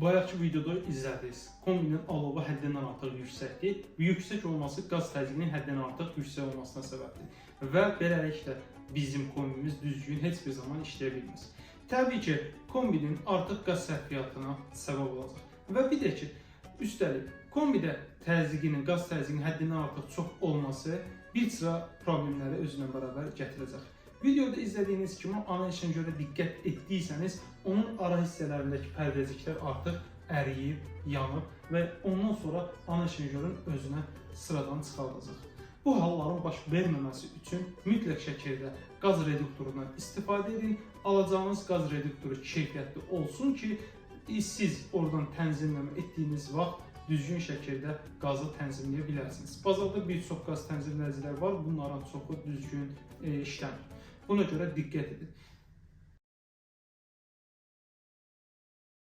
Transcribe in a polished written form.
Bayaqki videoda izlədiniz. Kombinin alovu həddindən artıq yüksəkdir. Yüksək olması qaz təzyiqinin həddindən artıq yüksək olmasına səbəbdir. Və beləliklə bizim kombimiz düzgün heç bir zaman işləyə bilməz. Təbii ki, kombinin artıq qaz sərfiyyatına səbəb olacaq. Və bir də ki, üstəlik kombidə təzyiqinin, qaz təzyiqinin həddindən artıq çox olması bir sıra problemləri özünlə bərabər gətirəcək. Videoda izlədiyiniz kimi ana eşanjöra diqqət etdiysəniz, onun ara hissələrindəki pərdəciklər artıq əriyib, yanıb və ondan sonra ana eşanjörün özünə sıradan çıxardacaq. Bu halların baş verməməsi üçün mütləq şəkildə qaz reduktorundan istifadə edin. Alacağınız qaz reduktoru keyfiyyətli olsun ki, siz oradan tənzimləmə etdiyiniz vaxt düzgün şəkildə qazı tənzimləyə bilərsiniz. Bazarda bir çox qaz tənzimləyicilər var, bunların çoxu düzgün işləmir. Buna görə diqqət edin.